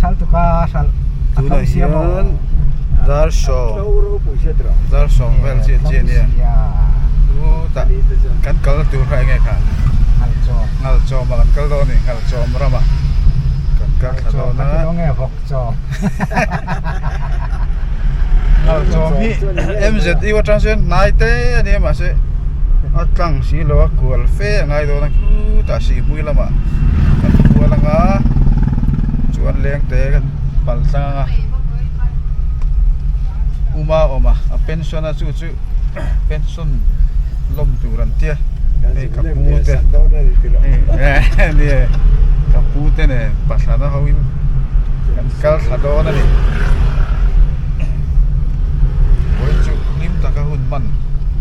thal tuka hral a Tunah hian dar sawm dar sawm vel chiah chiah ania chutah kan kal tur kha enge kha Ngalchawm ah kan kal dawn a ni Ngalchawm ramah kan kal thla dawn a Ngalchawm hi MZU atang chuan hnai te a nia mahse a tlang si lo a kual fe a ngai dawn a khutah sihhmui lamah kan kual ang a chuan leng te kan pal tlang ang a uma a awm a a pension a chu chu pension lawm tur an tia hei ka pu te hei ka pu te nen pathlana ho in kan kal thla dawn a ni vawiin chu hlim taka hun hman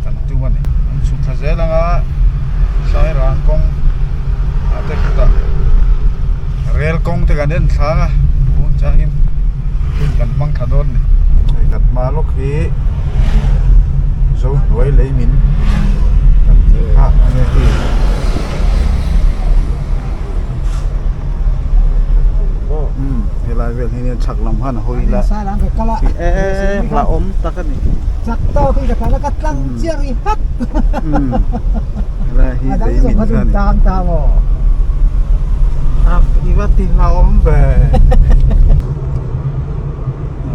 kan tum a ni an chhuk thla zel ang a sairang kawng ah te khutah rel kawng te kan en thlang a kawng changin hun kan hmang thla dawn a ni hei kan hma lawk hi Zohnuai lei min kan tih kha a ni hi. Umm helai vel hi nia chhak lam khan a hawi ila e hlauhawm tak a ni umm helai hi lei min kha a ni i va ti hlauhawm ve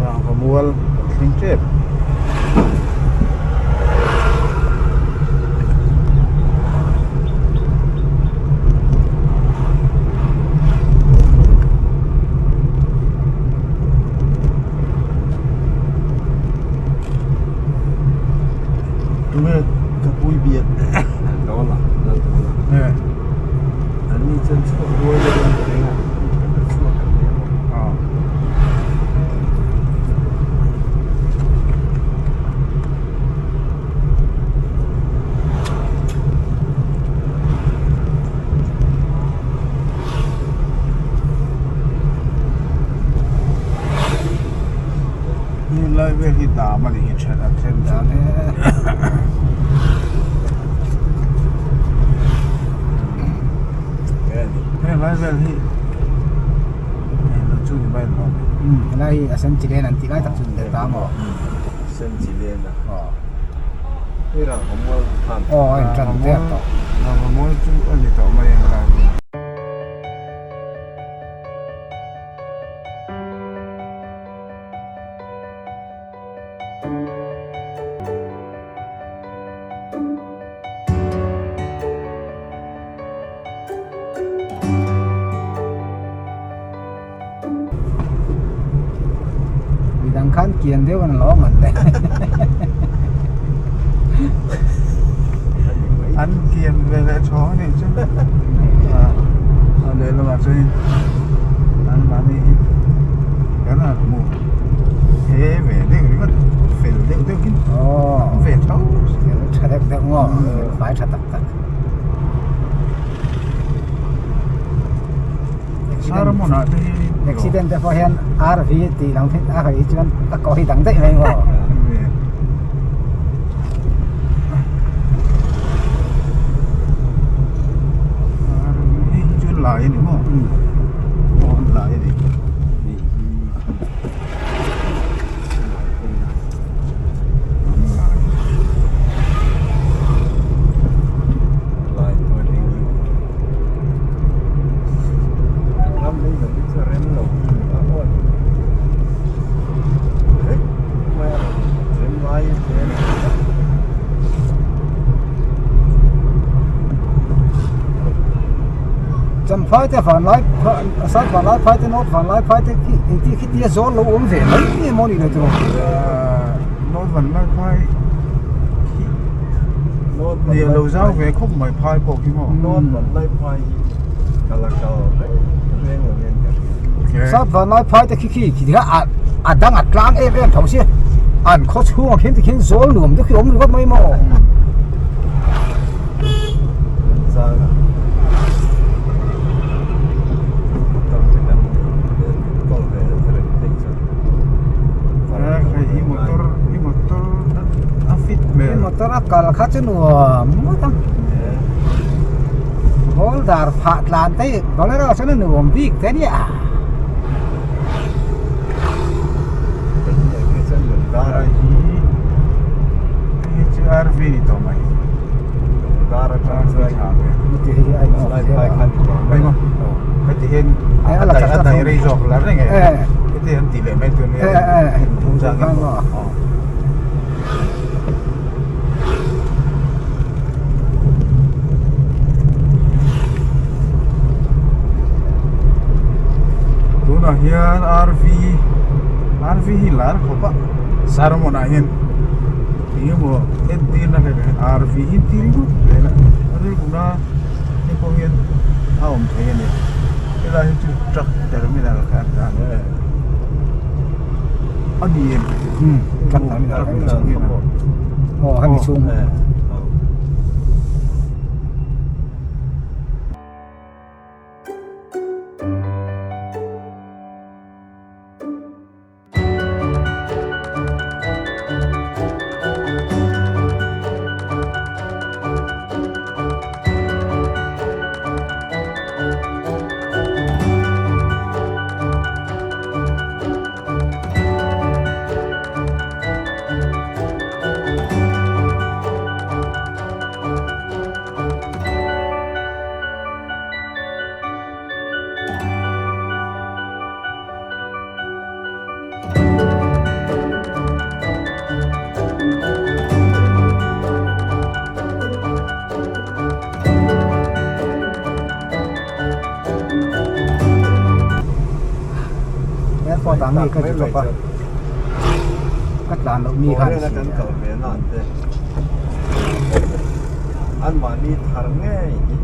rangva mual kan thleng tep. Tunge ka pui biak Dawla Dawla nge an ni chuan chhuak rual deuh an reng a kan chhuak an ni a Heng lai vel hi dam a ni hi then a then chu heng lai vel hi chu ni mai lo helai hi a sen chi len an tih lai tak chu ni ta maw sen chi len a hei rang a mual khan aw a intan tep tawh rang a mual chu a ni tawh mai ang helai hi. Midang khan kian deuh an lo awm an le. An kian ve leh chhawng a nih chu. A lehlamah chuan an mahni hi kan han hmu he ve deuh ringawt fel deuh deuh in ve tho. Fel tha deuh deuh maw fel fai tha tak tak. Saramun ah te hi Accident te pawh hian RV tih lang phei a hawi chuan a kaw hi dang daih mai maw. Hei hi chu lai a ni maw aw lai a ni. Champhai te vanlai South vanlai phai te North vanlai phai te khi engti khi tia zawl lo awm ve mai nge maw ni lo chu North vanlai phai khi nia lo zau ve khawp mai phai pawh khi maw North vanlai phai hi kal a kal reng reng lo hian ka hria South vanlai phai te khi khi khi kha a dang a tlang em em tho sia an khaw chhungah khian tikhian zawl nuam deuh khi awm ringawt mai maw. Motor a kal kha chu nuam ngawt ang boulder phah tlan te bolero chuan a nuam bik te nia. rei zawk la reng e heti an tih leh mai tur nia thum zang in tunah hian RV RV hi lar khawp a sermon ah hian engemaw entirna hle hle RV hi an ti ringawt zel a a rilru na te pawh hian a awm thei a ni helai hi chu truck terminal kha an ta hle a ni em truck terminal aw hemi chhung Airport ah mi ka ti tawp a ka tlan loh mi khan a si Anmahni thar ngei hi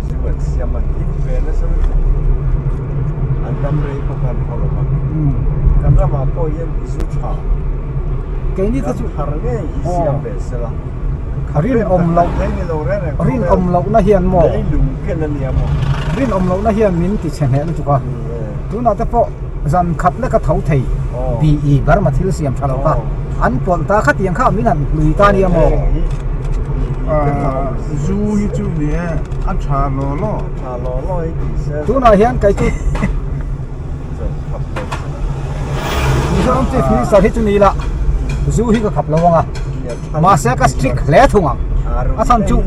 zu an siam a ni ve nasa lutuk. An dam rei bawk a an haw lo va. Kan ramah pawh hian zu tha Keini te chu thar ngei hi siam ve se la. Rinawm loh rinawm lohna hian maw Leilung ken a nia maw. Rinawm lohna hian min ti chhe hneh lutuk a. Tunah te pawh zan khat lek a tho thei BE Burma thil siam tha lo kha an pawlh ta khatiang kha min han hlui ta nia maw. Zu hi chu ni e a tha law law. Tha law law hi tih se. Tunah hian kei chu Mizoram Chief Minister hi chu ni ila zu hi ka khap lo ang a mahse ka strict hle thung ang a chhan chu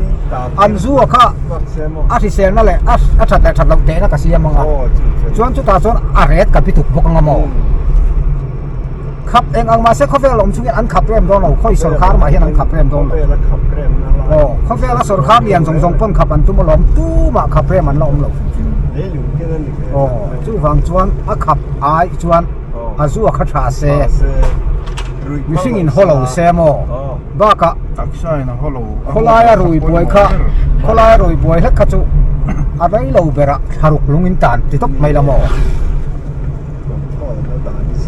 an zu a kha a hriselna leh a that leh that loh tehna ka siam ang a chuan chutah chuan a ret ka bituk bawk ang a maw khap eng ang mahse khawvel awm chungin an khap rem dawn lo khawi sawrkar mah hian an khap rem dawn lo aw khawvela sawrkar lian zawng zawng pawn khap an tum alawm tumah khap rem an la awm lo aw chuvang chuan a khap ai chuan a zu a kha tha se mihring in haw lo se maw bakah khawlaia rui buai kha khawlaia rui buai hlek kha chu a rei lo berah thlaruk lung in tan ti tawp mai la maw.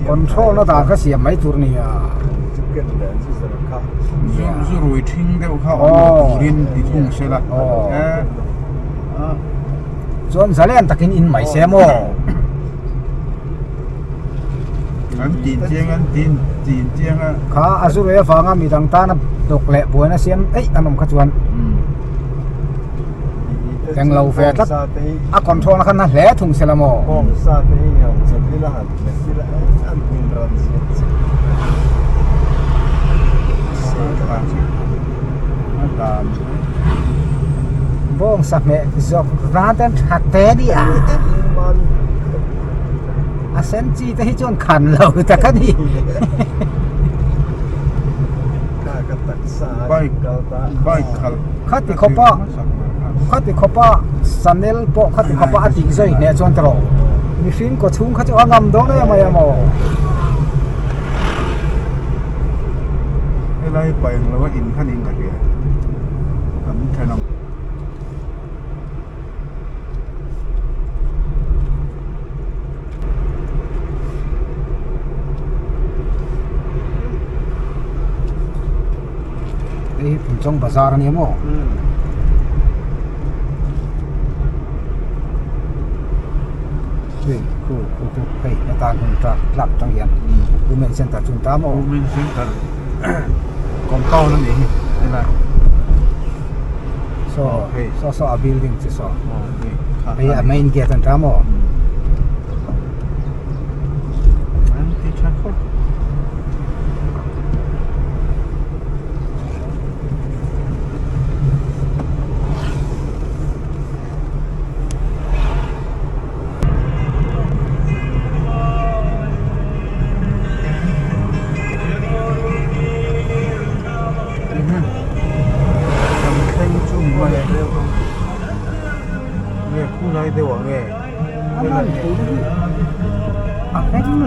Control na dan kha siam mai tur nia. Zu rui thing deuh kha awm lo turin ti thung se la. Chuan zalen takin in mai se maw. An tin chiang an tin tin chiang a. Kha a zu rui avanga midang tana dawk leh buaina siam eih an awm kha chuan. Eng lo ve tlat a control na kha na hle thung se la maw. Bawngsa hmeh zawk ran te an tha te nia a sen chi te hi chuan khan lo tak a ni. Bike khalh Khati khawpa khati khawpa Chanel pawh khati khawpa a tih zui hneh chuan tawh mihring kaw chhung kha chu a ngam dawn em mai emaw. Helai paih ang lo a in khan in ka hria kan thenawm. Hei hi Phunchawng bazar a nia maw? Hei khu khu khu hei hetan hun tlak tlak atang hian Women Center chu an ta maw? Women Center compound a nih hi helai. Saw saw saw a building chu saw hei a main gate an ta maw? An ti tha khawp.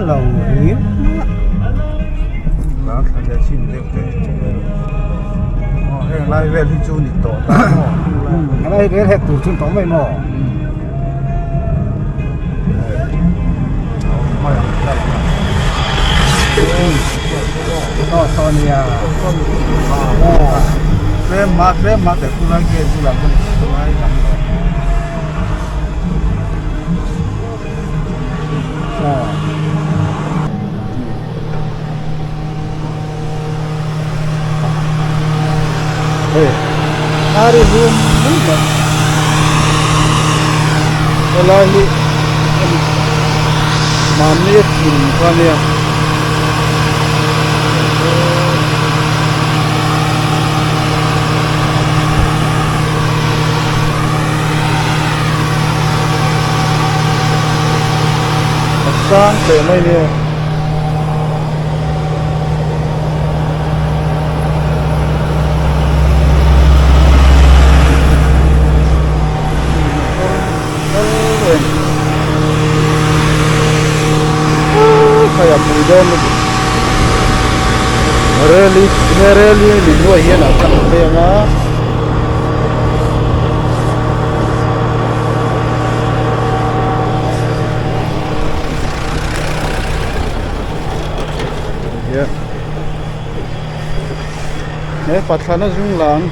lo riau a. Lar thla leh chin deuh te aw heng lai vel hi chu ni tawh ta maw. Helai rel het tur chu ni tawh mai maw. Aw saw nia aw. Tlem mah tlem mah teh khulai gate bulah khan khulai dang lo. Hei a ri rum rum mai helai hi mahni a thim kha ania. A sang teh mai nia. Khai a pui dawn lutuk rally he rally lui hnuai hian a tlang phei ang a. He pathlana zung lang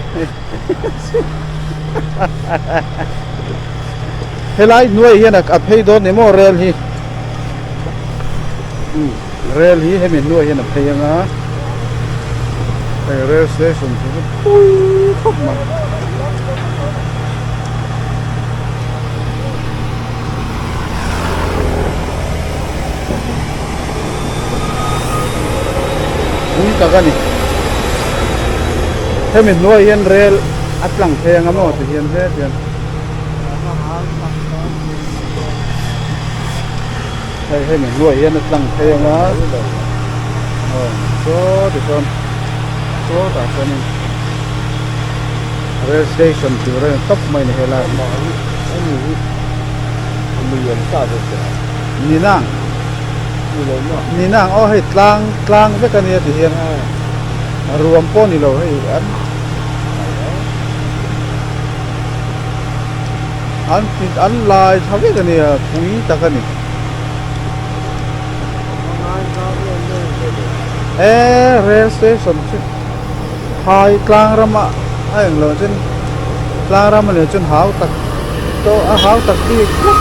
helai hnuai hian a phei dawn ni maw rel hi rel hi hemi hnuai hian a phei anga hei rail station chu pui khawp mai. Pui tak a ni. Hemi hnuai hian rel a tlang phei anga maw ti hian hle hian. Hei hemi hnuai hian a tlang phei anga. Aw saw ti sawn sawtah chuanin rail station tur a ni tawp mai a ni helai. Ninang Ninang aw hei tlang tlang vek a nia ti hian ruam pawh a ni lo hei an an ti an lai tha vek a nia pui tak a ni e rail station chu phai tlang rama a englo chuan tlang ram a nih chuan hau tak tawh a hau tak bik tlat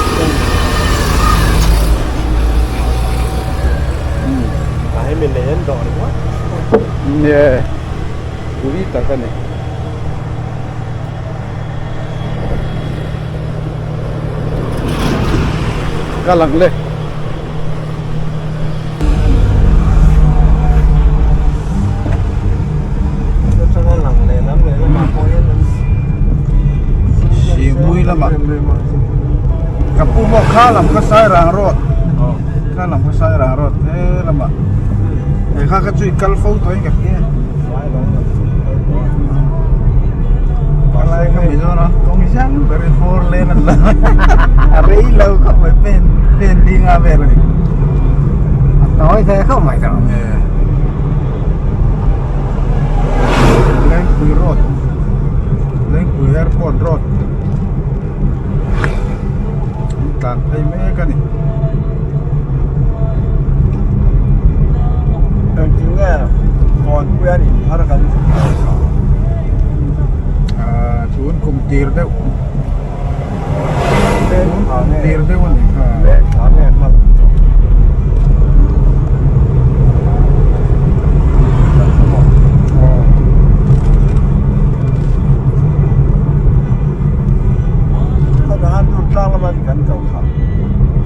nge pui tak a ni. Ka lang le. Sihmui lamah ka pu maw kha lam kha Sairang road kha lam kha Sairang road he lamah he kha kha chu i kal fo tawh in ka hria Palai kha Mizoram kawng zang ber in four lane an la a rei lo khawp mai pen pen ding a vel a ni. A tawi thei khawp mai tawh. Lengpui road Lengpui airport road an tlan phei mek a ni. Engtin nge Kawnpui an inphar kan Ahh tun kum tir deuh tun kum tir deuh a ni kha.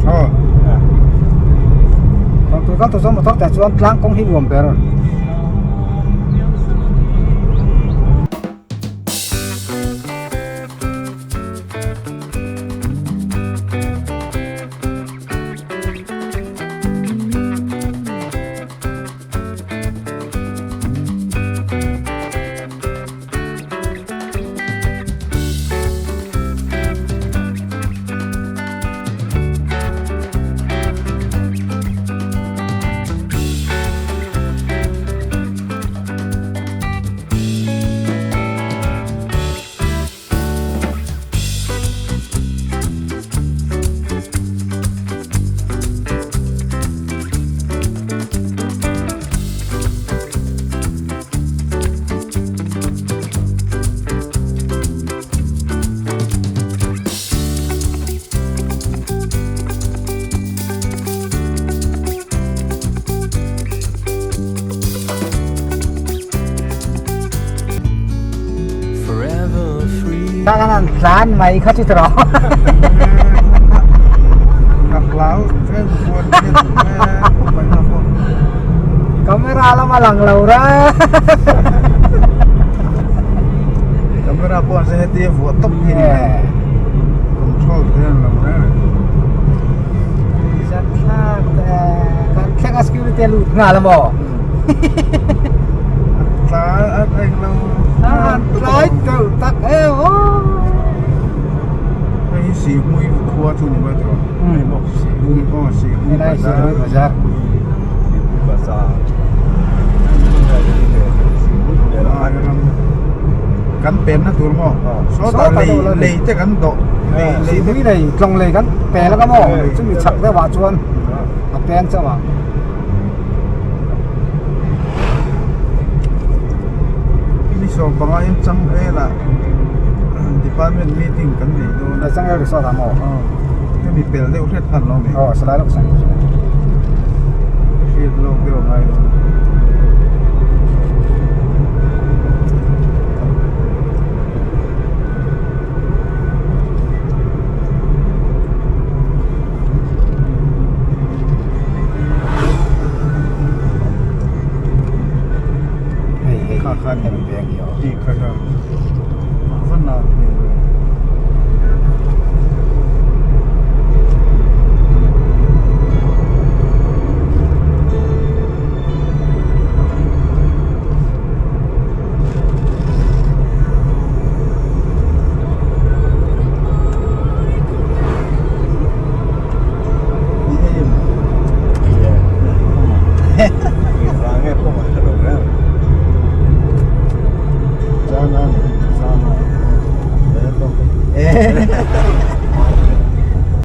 Aw. Tun kan tawh chuan motor tah chuan tlang kawng hi nuam ber. Kan han tlan mai kha chu tawh. Ka hlau tlem chuan Camera lama lang lo ra. Camera pawh an se heti a vuah tawp hi ni mai. Control hian lo reng reng. Zat thlak kan thleng a security a lut nghal a maw? Tlai a eng lo. Tlai teuh tak em aw. Hei hi Sihhmui khua chu ni mai tawh. Sihhmui aw Sihhmui bazar. Sihhmui bazar. Sihhmui bazar. Kan penna tur maw? Sawtah lei lei te kan dawh. Lei lei Sihhmui lei tlawng lei kan pel a maw? Chumi chhak deuh ah chuan a peng chauh ang. Ni 15 in Changel ah department meeting kan nei dawn a. Changel resort ah maw? Aw hemi pel deuh hret khan lo nei. Aw salai lawk sang. Hriat lawk deuh a ngai dawn. Hei hei Kha khan hemi peng hi aw. Tih kha kha va nal hmel ve.